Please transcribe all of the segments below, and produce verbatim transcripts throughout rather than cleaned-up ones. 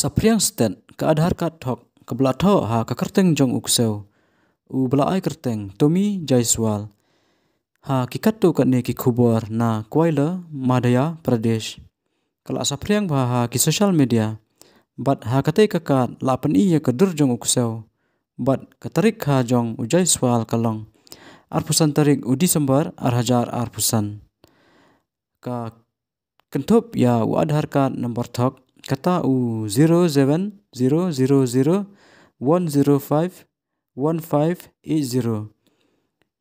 Saphriang Stet, ka Aadhaar Card thok kaba la thoh ha ka kyrteng jong u ksew uba la ai kyrteng Tommy Jaiswal. Ha ki katto katne ki khubor na Koiler, Madhya Pradesh, ka la saphriang bha ha ki social media. Bad ha katei ka kad la pyni ïa ka dur jong u ksew bad ka tarik kha jong u Jaiswal ka long arphew san tarik u December ar hajar arphew san. Ka kynthup ïa u Aadhaar Card number thok kata u zero seven zero zero zero one zero five one five eight zero,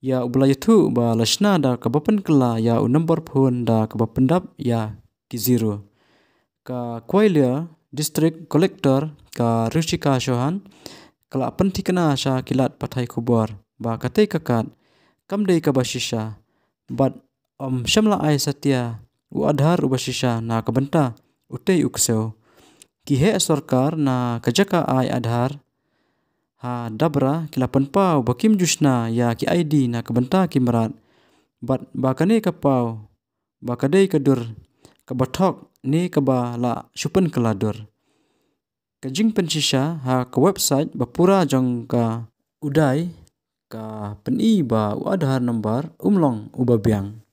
ïa uba la ïathuh ba la shna da kaba pynkylla ïa u number phone da kaba pyndap ïa ki zero. Ka Koiler District Collector, ka Ruchika Chauhan, ka la pynthikna sha ki lad pathai khubor ba katei ka kad kam dei kaba shisha bad ym shym la ai satia u Aadhaar uba shisha na ka bynta utei u ksew. Ki heh sorkar na ka jaka ai Aadhaar ha Dabra ki la pynpaw ba kim ju shna ïa ki I D na ka bynta ki mrad bad ba kane ka paw ba ka dei ka dur kaba thok ne kaba la shu pynkylla dur. Ka jingpynshisha ha ka website ba pura jong ka UDAI ka pyni ba u Aadhaar number um long uba biang.